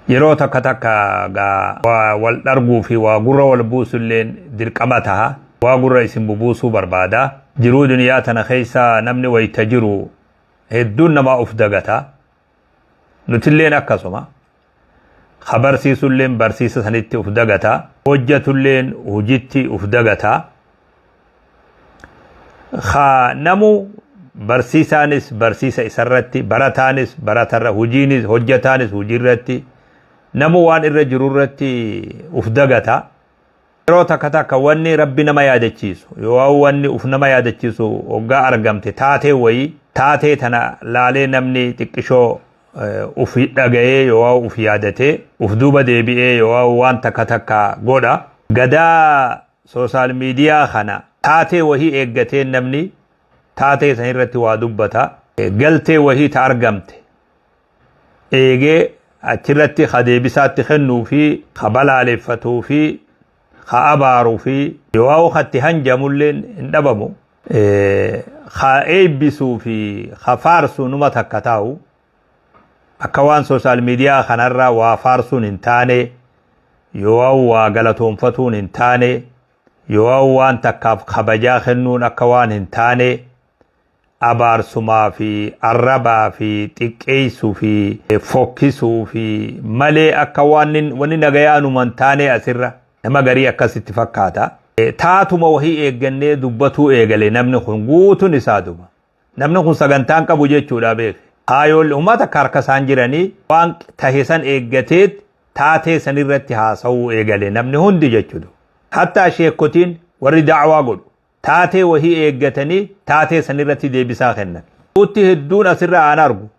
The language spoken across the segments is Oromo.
Yeroo takka takka gaa waa wal dharguu fi waa gurra wal buusulleen dirqama taha. Waa gurra isin bubuusuu barbaada. Jiruu duniyaa tana keessa namni wayta jiru hedduun namaa uf dagata. Nutilleen akkasuma. Ka barsiisulleen barsiisa sanitti uf dagata. Hojjatulleen hujitti uf dagata. Ka namu barsiisaanis barsiisa isarratti, barataanis baratarra, hujiinis hojjataanis hujiirratti, namu waan irra jirurratti uf dagata. Yeroo takka takka wanni Rabbi nama yaadachiisu yoo wanni uf nama yaadachiisu hoggaa argamte taatee wayii taatee tana laalee namni xiqqishoo uf dhaga'ee yoo uf yaadatee uf duuba deebi'ee yoo waan takka takka godha. Gadaa social media kana taatee wahii eeggatee namni taatee san irratti waa dubbata. Galtee wahii ta argamte eegee achirratti ka deebisaatti kennuu fi ka balaaleffatuu fi ka abaaruu fi yoo katti hanjamulleen hin dhabamu. Ka eebbisuu fi ka faarsu numa takka taa'u. Akka waan social media kanarra waa faarsuun hin taane, yoo waa galatoonfatuun hin taane, yoo waan takkaaf kabajaa kennuun akka waan hin taane, abaarsumaa fi arrabaa fi xiqqeessuu fi fokkisuu fi malee akka waan wanni nagayaanuma hin taane asirra nama garii akkasitti fakkaata. Taatuma wahii eeggannee dubbatuu eegale namni kun guutuun isaa duba. Namni kun sagantaan qabu jechuudha beek. Kaayoon uummata akka harka isaan jiranii waan tahe san eeggateet taatee san irratti haasa'uu eegale namni hundi jechuudha. Hattaa sheekotiin warri da'awaa godhu taatee wahii eeggatanii taatee san irratti deebisaa kennan. Utti hedduun asirra aan argu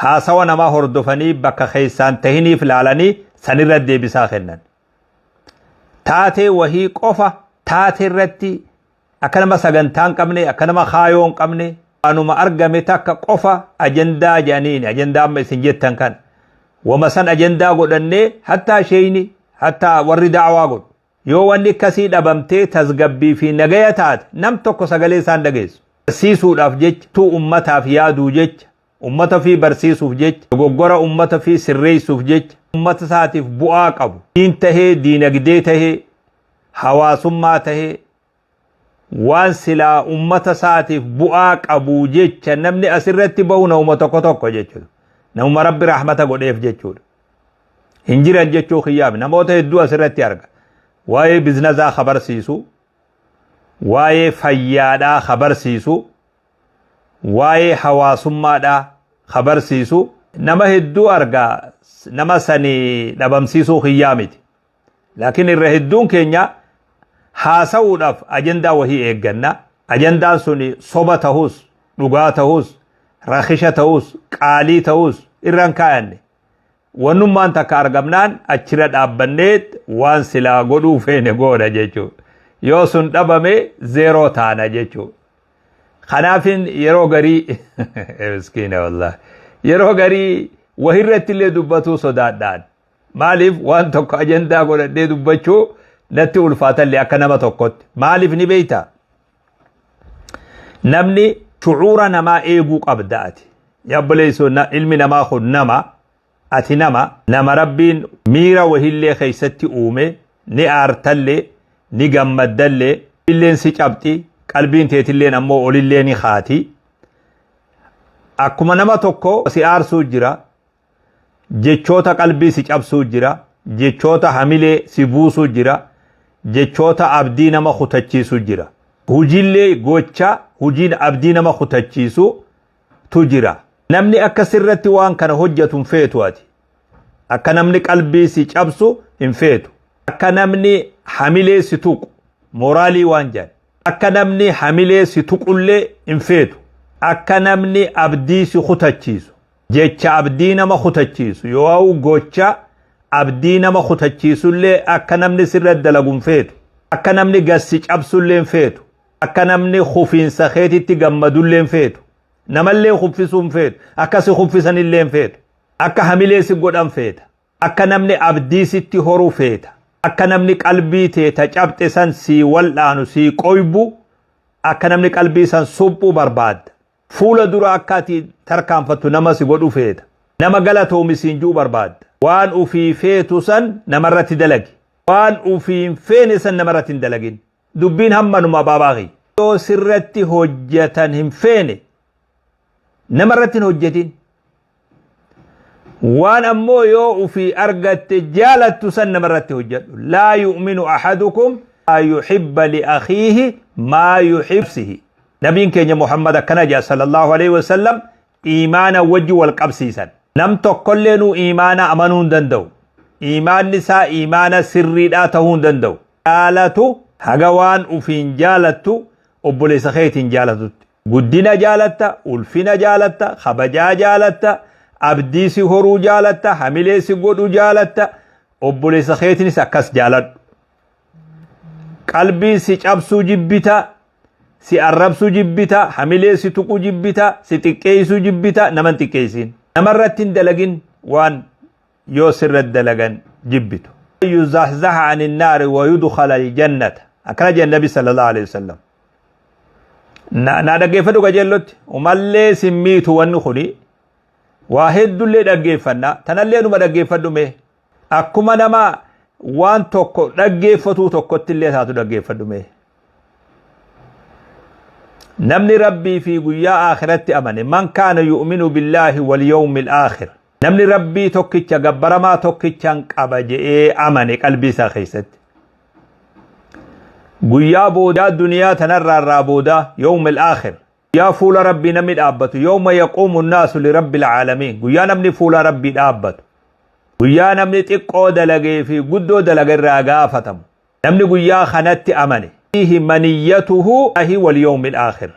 haasawa namaa hordofanii bakka keessaan tahiniif laalanii san irratti deebisaa kennan. Taatee wahii qofa taatee irratti akka nama sagantaa hin qabne, akka nama kaayoo hin qabne, waanuma argame takka qofa ajandaa jedhaniin ajandaa amma isin jettan kan wama san ajandaa godhannee, hattaa sheeyni, hattaa warri da'awaa godhu, yoo wanni akkasii dhabamtee tasgabbii fi nagaya taate, nam tokko sagalee isaan dhageessu. Barsiisuudhaaf jecha, tuu ummataaf yaaduu jecha, ummata fi barsiisuuf jecha, dogoggora ummata fi sirreessuuf jecha, ummata isaatiif bu'aa qabu, diin tahee, diinagdee tahee, hawaasummaa tahee, waan silaa ummata isaatiif bu'aa qabu jecha namni asirratti bahu namuma tokko tokko jechuudha. Namuma Rabbi rahmata godheef jechuudha. Hin jiran jechuu kiyyaaf, namoota hedduu asirratti arga. Waa'ee biznasaa ka barsiisu, waa'ee fayyaadhaa ka barsiisu, waa'ee hawaasummaadhaa ka barsiisu nama hedduu arga. Nama sani dhabamsiisuu kiyyaa miti. Laakiin irra hedduun keenya haasa'uudhaaf ajandaa wahii eegganna. Ajandaan sun soba tahus, dhugaa tahus, rakisha tahus, qaalii tahus irra hin kaayanne. Wannummaan takka argamnaan achirra dhaabbannee waan silaa godhuu feene goona jechuudha. Yoo sun dhabame zero taana jechuudha. Kanaafin yeroo garii, miskiina wallahi, yeroo garii wahirratti illee dubbatuu sodaadhaan. Maaliif? Waan tokko ajandaa godhadhee dubbachuu natti ulfaatallee akka nama tokkotti. Maaliif ni beektaa? Namni shucuura namaa eeguu qabda ati. Yaa obboleessoo, ilmi namaa kun nama, ati nama, nama Rabbiin miira wahillee keessatti uume, ni aartallee, ni gammaddallee, illeen si cabxi, qalbiin teetilleen ammoo olillee ni kaati. Akkuma nama tokko si aarsuu jira, jechoota qalbii si cabsuu jira, jechoota hamilee si buusuu jira, jechoota abdii nama kutachiisu jira. Hojiillee gocha hojiin abdii nama kutachiisu tu jira. Namni akka sirratti waan kana hojjetu hin feetu ati. Akka namni qalbii si cabsu hin feetu. Akka namni hamilee si tuqu, mooraalii waan jedhan. Akka namni hamilee si tuqullee hin feetu. Akka namni abdii si kutachiisu. Jecha abdii nama kutachiisu yoo gocha abdii nama kutachiisullee akka namni sirra dalagu hin feetu. Akka namni gassi cabsullee hin feetu. Akka namni kufiinsa keetitti gammadullee hin feetu. Namallee kuffisuu hin feetu. Akka si kuffisanillee hin feetu. Akka hamilee si godhan feeta. Akka namni abdii sitti horu feeta. Akka namni qalbii tee ta cabxe san sii wal'aanu, sii qoybu, akka namni qalbii san suphuu barbaadda. Fuula dura akka ati tarkaanfattu nama si godhu feeta. Nama galatoomi siin ji'u barbaadda. Waan ufii feetu san namarratti dalagi. Waan ufii hin feene san namarratti hin dalagin. Dubbiin hammanuma abaabaa kiyya. Yoo sirratti hojjatan hin feene namarratti hin hojjatin. Waan ammoo yoo ufii argatte jaalattu san namarratti hojjadhu. Laa yu'minu ahadukum laa yuhibba li akhiihi maa yuhibsihi. Nabiin keenya Muhammad akkana jedha sallallahu alaihi wasallam iimaana wajji wal qabsiisan. Nam tokkollee nuu iimaana amanuu hin danda'u. Iimaanni isaa iimaana sirriidhaa ta'uu hin danda'u. Jaalatu haga waan ufiin jaalattu obboleessa keetiin jaalatutti. Guddina jaalatta, ulfina jaalatta, kabajaa jaalatta, abdii si horuu jaalatta, hamilee si godhu jaalatta, obboleessa keetiinis akkas jaaladhu. Qalbiin si cabsuu jibbita, si arrabsuu jibbita, hamilee si tuquu jibbita, si xiqqeessuu jibbita, nama hin xiqqeessin. Namarratti hin dalagin waan yoo sirra dalagan jibbitu. Yuzahzaha anin naari wa yudkhala aljannata. Akkana jedhan Nabi sallallahu alaihi wasallam. Na dhaggeeffadhu qajeellotti. Umallee sin miitu wanni kuni. Waa heddullee dhaggeeffanna. Tanallee numa dhaggeeffadhu mee. Akkuma nama waan tokko dhaggeeffatuu tokkotti illee taatu dhaggeeffadhu mee. Namni Rabbii fi guyyaa aakiratti amane man kaana yu'minu billaahi wal yawmil aakhir. Namni Rabbii tokkicha gabbaramaa tokkichan qaba je'ee amane qalbii isaa keessatti. Guyyaa boodaa duniyaa tanarraa irraa boodaa yawmil aakhir. Guyyaa fuula Rabbii namni dhaabbatu yawma yaquumu naasu li rabbil aalamiin. Guyyaa namni fuula Rabbii dhaabbatu. Guyyaa namni xiqqoo dalagee fi guddoo dalaga irraa gaafatamu. Namni guyyaa kanatti amane. Fiihi maniyyatuhu ahi wal yawmil aakhir.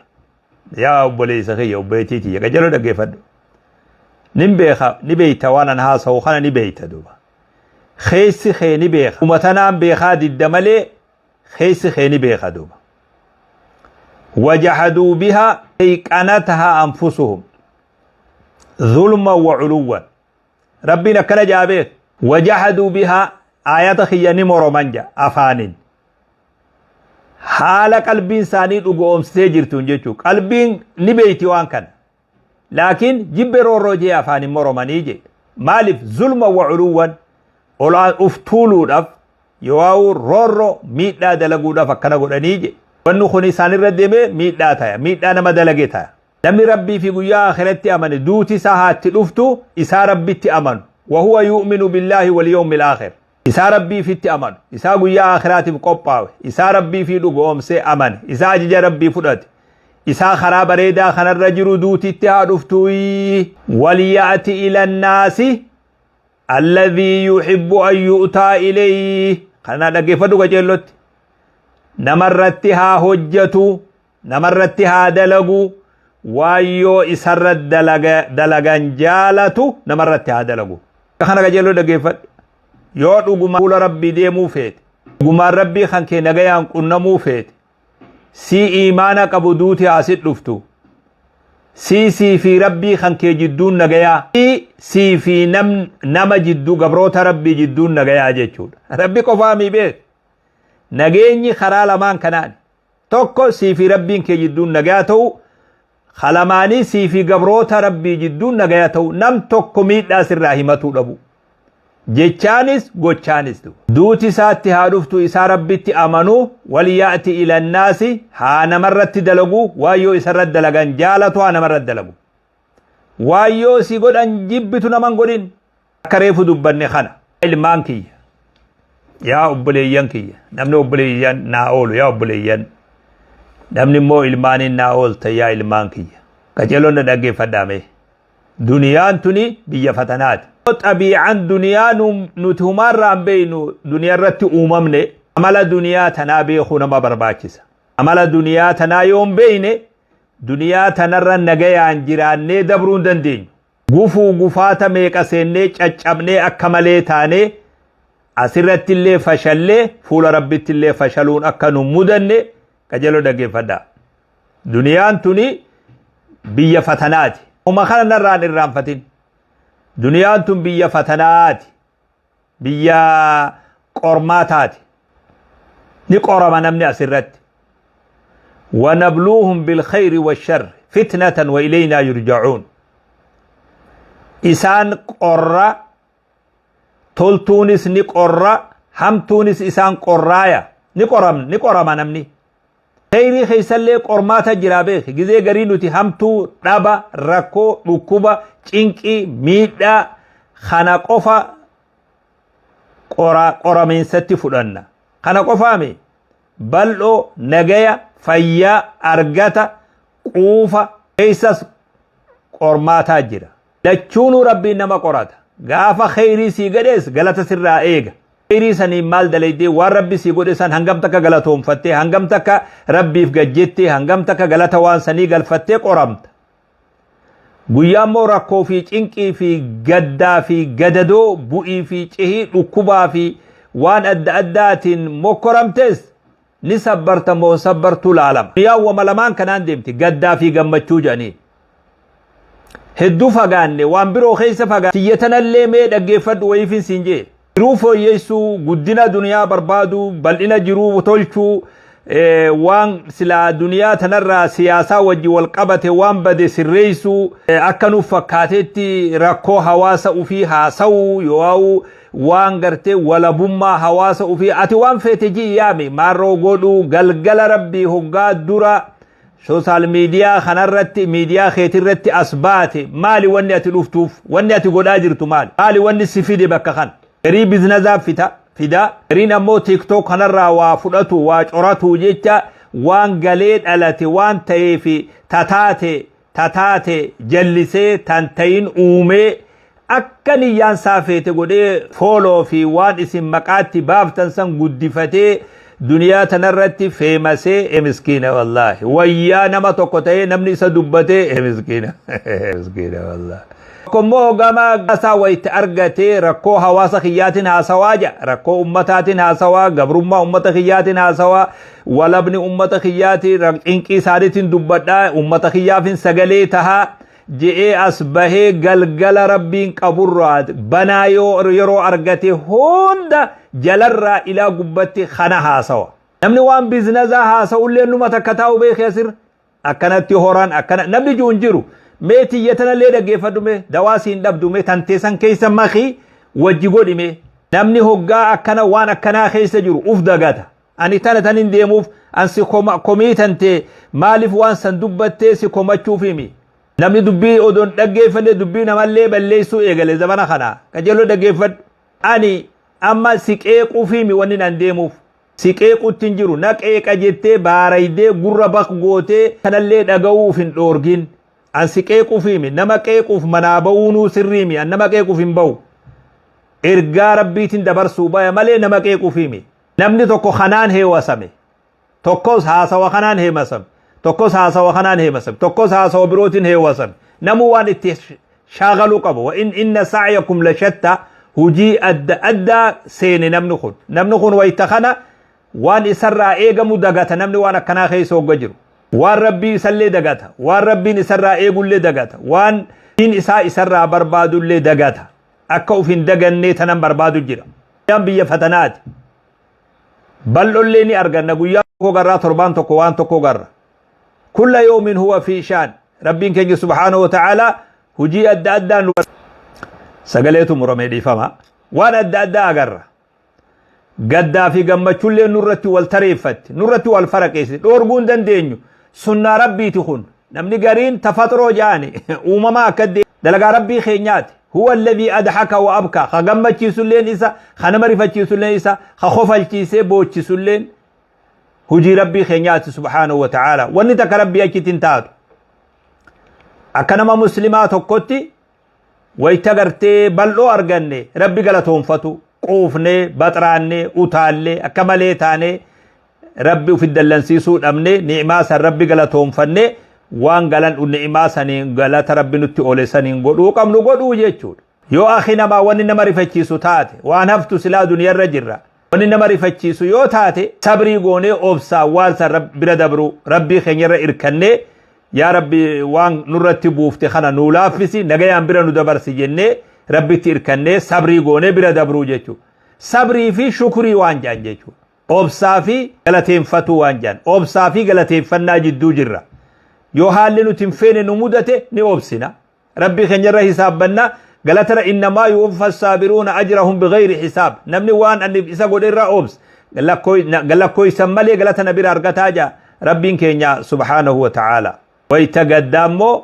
Yaa obboleessa kiyya obboleettii tiyya qajeeloo dhaggeeffadhu. Nin beeka ni beeyta waan an haasawu kana ni beeyta duuba. Keessi kee ni beeka. Uma tanaan beekaa didda malee keessi kee ni beeka duuba. Wajahaduu biha eyqanataha anfusuhum zulman wa culuwwan. Rabbiin akkana jaa beek. Wajahaduu bihaa aayata kiyya ni moroman ja afaanin. Haala qalbiin isaanii dhugoomsitee jirtuun jechuu. Qalbiin ni beeyti waan kana. Laakiin jibbe roorroo jee afaanin moromanii jee. Maaliif zulma wa culuwwan olaan uf tuuluudhaaf Yowaa'uu roorroo miidhaa dalaguudhaaf akkana godhanii je. Wanni kun isaanirra deemee miidhaa taya. Miidhaa nama dalage taya. Namni Rabbii fi guyyaa aakiratti amane duuti isaa haa itti dhuftu isaa Rabbitti amanu. Wahuwa yu'minu billaahi wal yawmil aakhir. Isaa Rabbiifitti amanu. Isaa guyyaa aakhiraatiif qophaawe. Isaa Rabbii fi dhugoomsee amane. Isaa ajaja Rabbii fudhate. Isaa karaa bareedaa kanarra jiru duuti itti haa dhuftu. Waliya'ati ilannaasi alladhii yuhibbu an yu'taa ilayhi. Kana dhaggeeffadhu qajeellotti. Namarratti haa hojjatu. Namarratti haa dalagu waan yoo isarra dalagan jaalatu namarratti haa dalagu. Kana qajeeloo dhaggeeffadhu. Yoo dhuguma fuula Rabbii deemuu feete, dhugumaan Rabbii kan kee nagayaan qunnamuu feete, sii iimaana qabu duuti haa si dhuftu. Sii sii fi Rabbii kan kee jidduun nagayaa, sii fi nama jidduu gabroota Rabbii jidduun nagayaa jechuudha. Rabbi qofaa mii beek. Nageenyi karaa lamaan kanaani. Tokko sii fi Rabbiin kee jidduun nagaa ta'u, ka lamaanii sii fi gabroota Rabbii jidduun nagaya ta'u, nam tokko miidhaa sirraa himatuu dhabu. Jechaanis gochaanis. Duuti isaatti haa dhuftu isaa Rabbitti amanu walyaati ilannaasi haa namarratti dalagu waan yoo isarratti dalagan jaalatu haa namarratti dalagu. Waan yoo si godhan jibbitu naman godhin. Akka reefu dubbanne kana. Ilmaan kiyya. Yaa obboleeyyan kiyya. Namni obboleeyyan naa oolu yaa obboleeyyan. Namni immoo ilmaaniin naa oolta yaa ilmaan kiyya. Qaceeloon na dhaggeeffadhaa mee. Duniyaan tuni biyya fatanaati. Xabii'aan duniyaa nuti humaarraa hin beeknu duniyaa irratti uumamne amala duniyaa tanaa beekuu nama barbaachisa. Amala duniyaa tanaa yoo hin beekne duniyaa tanarra nagayaan jiraannee dabruu hin dandeenyu. Gufuu gufaata meeqa seennee caccabnee akka malee taanee asirratti illee fashallee fuula Rabbitti illee fashaluun akka nu mudanne qajeeloo dhaggeeffadhaa. Duniyaan tuni biyya fatanaati. Uma kana narraan irraanfatin. Duniyaan tun biyya fatanaati. Biyya qormaataati. Ni qorama namni asirratti. Wanabluuhum bilkhayri washarri fitnatan wa ilaynaa yurja'uun. Isaan qorra Toltuunis ni qorra, hamtuunis isaan qorraaya. Ni qoram, ni qorama namni. Kheyrii keessallee qormaata jira beeki. Gizee garii nuti hamtuu, dhaba, rakkoo, dhukkuba, cinqii, miidhaa kana qofa qora qoramiinsatti fudhanna. Kana qofaami bal'oo, nagaya, fayyaa, argata, quufa keessas qormaataa jira. Lachuunuu Rabbiin nama qorata. Gaafa kheyrii sii gadhees galata sirraa eega. Kheyrii saniin maal dalaydee waan Rabbi sii godhe san hangam takka galatoomfattee hangam takka Rabbiif gad jettee hangam takka galata waan sanii galfattee qoramta. Guyyaa immoo rakkoo fi cinqii fi gaddaa fi gadadoo bu'ii fi cihii dhukkubaa fi waan adda addaatiin mokkoramtes ni sabbarta moo hin sabbartuu laalama. Guyyaan wama lamaan kanaan deemti gaddaa fi gammachuu jedhanii. Hedduu fagaanne waan biroo keessa fagaanne. Tiyya tanallee mee dhaggeeffadhu wayiifin siin jee. Jiruu fooyyeessuu, guddina duniyaa barbaaduu, bal'ina jiruu tolchuu, waan silaa duniyaa tanarraa siyaasaa wajji wal qabate waan bade sirreessuu, akka nuuf fakkaatetti rakkoo hawaasa ufii haasa'uu yoo waan gartee walabummaa hawaasa ufii ati waan feete ji'i yaami maarroo godhuu galgala rabbii hoggaa dura social media kanarratti miidiyaa keetirratti as baate maali wanni ati dhuftuuf wanni ati godhaa jirtu maali maali wanni si fide bakka kana garii biznazaaf fita fida gariin ammoo TikTok kanarraa waa fudhatu waa coratu jecha waan galee dhalate waan ta'eefi tataate tataate jallisee tan ta'in uumee akka niyyaan isaa feete godhee follow fi waan isin maqaatti baaftan san guddifatee duniyaa tanarratti feemasee e miskiina wallaahi wayyaa nama tokko ta'ee namni isa dubbatee e miskiina miskiina wallaahi. Tokko immoo gama isaa wayitti argatee rakkoo hawaasa kiyyaatiin haasawaa jedha rakkoo ummataatiin haasawaa gabrummaa ummata kiyyaatiin haasawaa walabni ummata kiyyaatiin cinqii isaaniitiin dubbadhaa ummata kiyyaafin sagalee tahaa je'ee as bahee galgala rabbiin qaburraa banaa yoo yeroo argate hunda jalarraa ilaa gubbatti kana haasawa. Namni waan biizinazaa haasa'ullee numa takka taa'u beekee asirra. Akkanatti horan akkana namni jiru hin jiru. Mee tiyya tanallee dhaggeeffadhu mee dawaa siin dhabdu mee tanteessan keessa makii wajji godhi mee. Namni hoggaa akkana waan akkanaa keessa jiru uf dagata. Ani tana tan hin deemuuf an si komii tantee maaliif waan san dubbattee si komachuuf himi. Namni dubbii odoon dhaggeeffanne dubbii namallee balleessuu eegale zamana kana. Qajeeloo dhaggeeffadhu. Ani amma si qeequuf himi wanni nan deemuuf. Si qeequutti hin jiru. Na qeeqa jettee baaraydee gurra baq gootee kanallee dhaga'uuf hin dhoorgin. An si qeequuf himi. Nama qeequuf manaa ba'uunuu sirrii himi. An nama qeequuf hin ba'u. Ergaa rabbiitiin dabarsuu baya malee nama qeequuf himi. Namni tokko kanaan heewasame. Tokkos haasawa kanaan heemasame. Tokkos haasawa kanaan heemasame. Tokkos haasawa birootiin heewasame. Namuu waan itti shaagaluu qabu. Wa in inna sa'yakum la shatta hujii adda addaa seene namni kun. Namni kun wayita kana waan isarraa eegamu dagata namni waan akkanaa keessa hogga jiru. Waan rabbii isallee dagata. Waan rabbiin isarraa eegullee dagata. Waan diin isaa isarraa barbaadullee dagata. Akka uf hin dagannee tanan barbaadu jira. Guyyaan biyya fatanaati. Bal'ollee ni arganna guyyaa tokko garraa torbaan tokko waan tokko garra. Kulla yoomin huwa fi shaan. Rabbiin keenya subhaanahu wa ta'aalaa hujii adda addaa nu sagaleetu muramee dhiifama. Waan adda addaa agarra. Gaddaa fi gammachuullee nurratti wal tareeffatti. Nurratti wal faraqeessiti. Dhoorguu hin dandeenyu. Sunnaa rabbiiti kun. Namni gariin tafaxroo jaani uumamaa akka dalagaa rabbii keenyaati. Huwa alladhii adhaka wa abka. Ka gammachiisulleen isa, ka nama rifachiisulleen isa, ka kofalchiisee boochisulleen hujii rabbii keenyaati subhaanahu wa ta'aala. Wanni takka rabbii achitti hin taatu. Akka nama muslimaa tokkotti wayita gartee bal'oo arganne rabbi galatoonfatu quufnee baxraannee utaallee akka malee taanee rabbi ufi dallansiisuu dhabne ni'imaa san rabbi galatoonfanne waan galan ni'imaa saniin galata rabbi nutti oole saniin godhuu qabnu godhuu jechuudha. Yoo akhi namaa wanni nama rifachiisu taate waan haftu silaa duniyarra jirra. Wanni nama rifachiisu yoo taate sabrii goonee obsaa waan san bira dabru rabbii keenyarra irkannee yaa rabbi waan nurratti buufte kana nuu laaffisi nagayaan bira nu dabarsi jennee rabbitti irkannee sabrii goonee bira dabruu jechuudha. Sabrii fi shukrii waan jedhan jechuudha. Obsaa fi galateeffatuu waan jedhan. Obsaa fi galateeffannaa jidduu jirra. Yoo haalli nuti hin feene nu mudate ni obsina. Rabbii keenyarra hisaabbanna Galatara innamaa yuwaffa saabiruuna ajrahum bighayri hisaab. Namni waan ani isa godhe irraa obse lakkooysan malee galata na bira argataa jaa Rabbiin keenya subhaanahu wa ta'aala. Wayta gaddaa immoo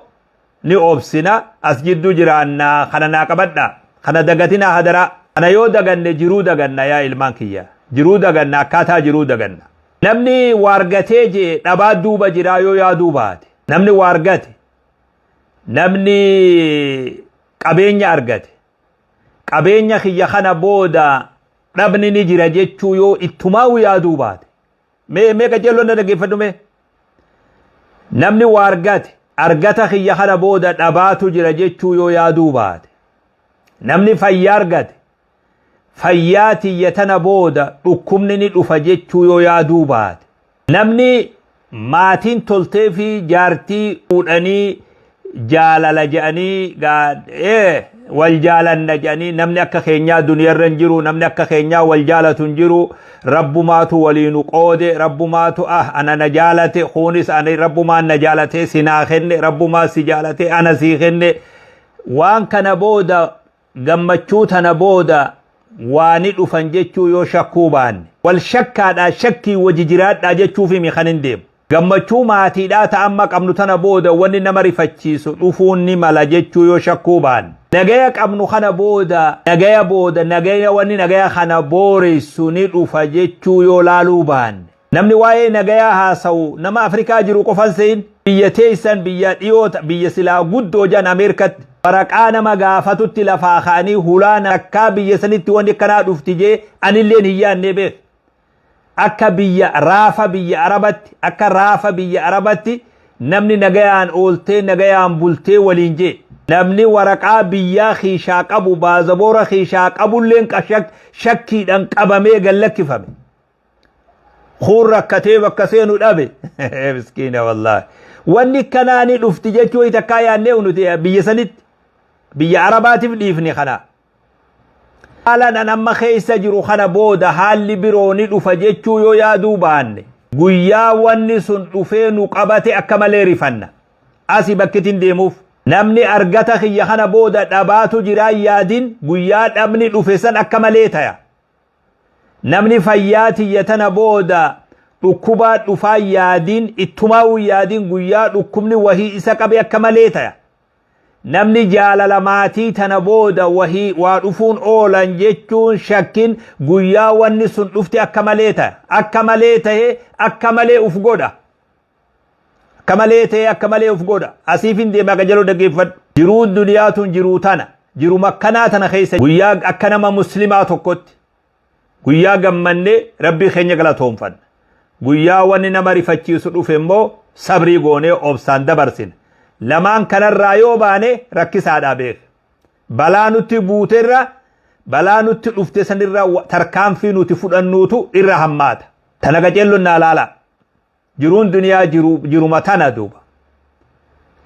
ni obsina, as jidduu jiraannaa. Kana naa qabadha, kana dagatinaa hadaraa. Kana yoo daganne jiruu daganna, yaa ilmaan kiyya, jiruu daganna, akkaataa jiruu daganna. Namni waargatee jee dhabaa duuba jiraa yoo yaaduu baate, namni waargate, namni qabeenya argate, qabeenya kiyya kana booda dhabni ni jira jechuu yoo ittumaa'u yaaduu baate. Mee mee qajeelloon na dhaggeeffadhu mee. Namni waa argate, argata kiyya kana booda dhabaatu jira jechuu yoo yaaduu baate. Namni fayyaa argate, fayyaa tiyya tana booda dhukkubni ni dhufa jechuu yoo yaaduu baate. Namni maatiin toltee fi jaartii fuudhanii jaalala jedhanii wal jaalanna jedhanii, namni akka keenyaa duniyarra hin jiru, namni akka keenyaa wal jaalatu hin jiru, rabbumaatu waliinu qoode, rabbumaatu ana na jaalate, kunis ani rabbumaan na jaalate si naa kenne, rabbumaa si jaalate ana sii kenne, waan kana booda gammachuu tana booda waa ni dhufan jechuu yoo shakkuu baanne, wal shakkaadhaa shakkii waji jiraadhaa jechuuf himi kan hin deemu. Gammachuu maatiidhaa ta amma qabnu tana booda wanni nama rifachiisu dhufuun ni mala jechuu yoo shakkuu baanne. Nagaya qabnu kana booda, nagaya booda nagaya, wanni nagaya kana booressu ni dhufa jechuu yoo laaluu baanne. Namni waa'ee nagayaa haasawu nama Afrikaa jiru qofan se'in, biyya teessan, biyya dhiyoo, biyya silaa guddoo jan Ameerikatti waraqaa nama gaafatutti lafaa ka'anii hulaan akkaa biyya sanitti wanni akkanaa dhufti jee anilleen hin yaannee beek. Akka biyya raafa biyya Arabatti, akka raafa biyya Arabatti namni nagayaan ooltee nagayaan bultee waliin jee. Namni waraqaa biyyaa kiishaa qabu, baazaboora kiishaa qabulleen shakkiidhaan qabamee gallakkifame. Kuun rakkatee bakka seenu dhabe. Miskiina wallaahi. Wanni kanaa ni dhufti jechuu takkaa yaannee nuti biyya sanitti. Biyya Arabaatiif dhiifne kana. Haala nan amma keessa jiru kana booda haalli biroo ni dhufa jechuu yoo yaaduu baanne, guyyaa wanni sun dhufee nu qabate akka malee rifanna. Asi bakkitin deemuuf. Namni argata kiyya kana booda dhabaatu jiraa yaadin, guyyaa dhabni dhufe san akka malee taya. Namni fayyaa tiyya tana booda dhukkubaa dhufaa yaadin, ittumaa'uu yaadin, guyyaa dhukkubni wahii isa qabe akka malee taya. Namni jaalala maatii tana booda wahii waa dhufuun oolan jechuun shakkin, guyyaa wanni sun dhufte akka malee taya. Akka malee tahee akka malee uf godha. Akka malee tahee akka malee uf godha. Asiif hin deemaa qajeeloo dhaggeeffadhu. Jiruun duniyaa tun jiruu tana. Jiruma akkanaa tana keessa guyyaa akka nama muslimaa tokkotti guyyaa gammannee Rabbii keenya galatoonfanna. Guyyaa wanni nama rifachiisu dhufe immoo sabrii goonee obsaan dabarsina. Lamaan kanarraa yoo baane rakkisaadhaa beeka. Balaa nutti buuterra, balaa nutti dhufte sanirra tarkaanfii nuti fudhannuutu irra hammaata. Tana qaceelloon naa laala. Jiruun duniyaa jiruma tana duuba.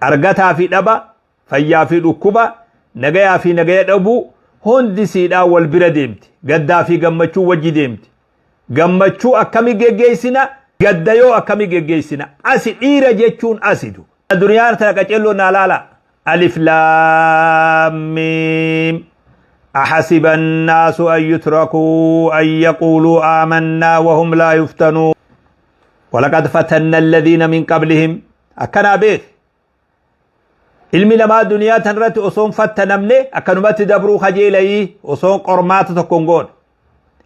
Argataa fi dhaba, fayyaa fi dhukkuba, nagayaa fi nagaya dhabuu hundi siidhaa wal bira deemti. Gaddaa fi gammachuu wajji deemti. Gammachuu akkami geggeessina? Gadda yoo akkami geggeessina? Asi dhiira jechuun asi duuba. Duniyaan tana qaceelloo naa laala. Alif laam miim. أحسب الناس أن يتركوا أن يقولوا آمنا وهم لا يفتنون ولقد فتنا الذين من قبلهم. Akkanaa beek, ilmi namaa duniyaa tanarratti osoon fattanamne akkanumatti dabruu kajeelayii, osoon qormaata tokko hin goone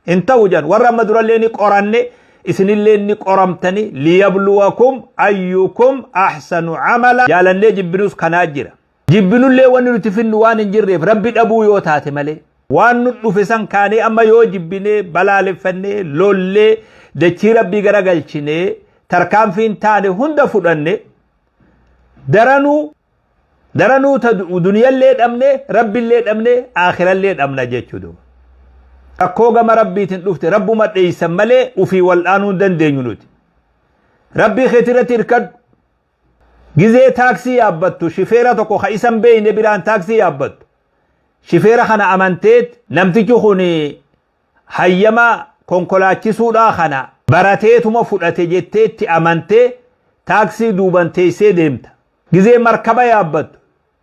hin ta'u jedhan. Warra amma durallee ni qoranne, isinillee ni qoramtani. ليبلوكم أيكم أحسن عملا. Jaalannee jibbinus kanaa jira. Jibbinullee wanni nuti finnu waan hin jirreef, Rabbi dhabuu yoo taate malee, waan nu dhufe san kaanee amma yoo jibbinee balaaleffannee lollee dachii Rabbii garagalchinee tarkaanfiin taane hunda fudhanne, daranuu daranuu ta duniyallee dhabne, Rabbillee dhabne, aakhirallee dhabna jechuudha. Rakkoo gama Rabbiitiin dhufte Rabbuma dheeysan malee ufii wal'aanuu hin dandeenyu nuti. Rabbii keetii irratti hirkadhu. Gizee taaksii yaabbattu, shifeera tokko ka isan beeyne biraan taaksii yaabbattu. Shifeera kana amanteet, namtichi kun hayyama konkolaachisuudhaa kana barateetuma fudhate jetteetti amantee taaksii duuban teessee deemta. Gizee markaba yaabbattu,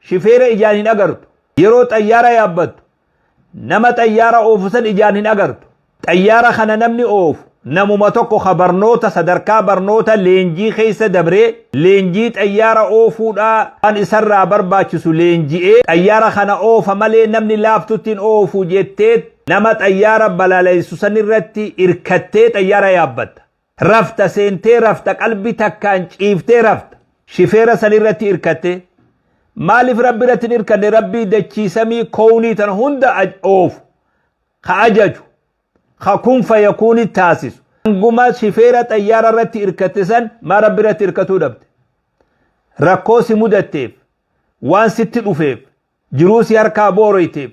shifeera ijaan hin agartu. Yeroo xayyaara yaabbattu nama xayyaara oofu san ijaan hin agartu. Xayyaara kana namni oofu namuma tokko ka barnoota sadarkaa barnoota leenjii keessa dabree leenjii xayyaara oofuudhaa waan isarraa barbaachisu leenji'ee xayyaara kana oofa malee namni laaftuttiin oofu jettee nama xayyaara balaleessu sanirratti irkattee xayyaara yaabbatta. Rafta seentee rafta, qalbii takkaan ciiftee rafta. Shifeera sanirratti irkattee. Maaliif Rabbi irratti hin irkanne? Rabbii dachii samii kownii tana hunda oofu, ka ajaju, ka kun fayakuuni taasisu. Hanguma shifeera xayyaara irratti irkatte san maa Rabbi irratti irkatuu dhabde? Rakkoo si mudatteef, waan sitti dhufeef, jiruu si harkaa booroyteef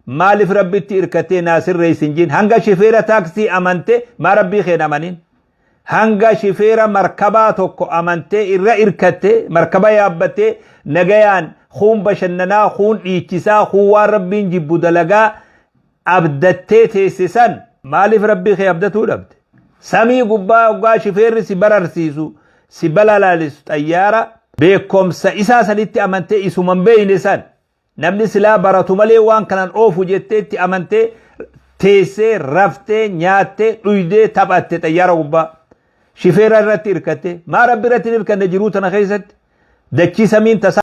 maaliif Rabbitti irkattee naa sirreessi hin jin? Hanga shifeera taaksii amante maa Rabbii keen amanin? Hanga shifeera markabaa tokko amantee irra irkatte markaba yaabbattee nagayaan kuun bashannanaa, kuun dhiichisaa, kuun waan Rabbiin jibbu dalagaa abdattee teesse san maaliif Rabbii kee abdatuu dhabde? Samii gubbaa hoggaa shifeerri si bararsiisu, si balalaalisu xayyaara, beekomsa isaa sanitti amantee isuma hin beeyne san namni silaa baratu malee waan kanan oofu jettee itti amantee teessee raftee nyaattee dhuydee taphatte xayyaara gubbaa shifeera irratti hirkatte maa Rabbi irratti hin hirkanne? Jiruu tana keessatti dachii samiin tasaa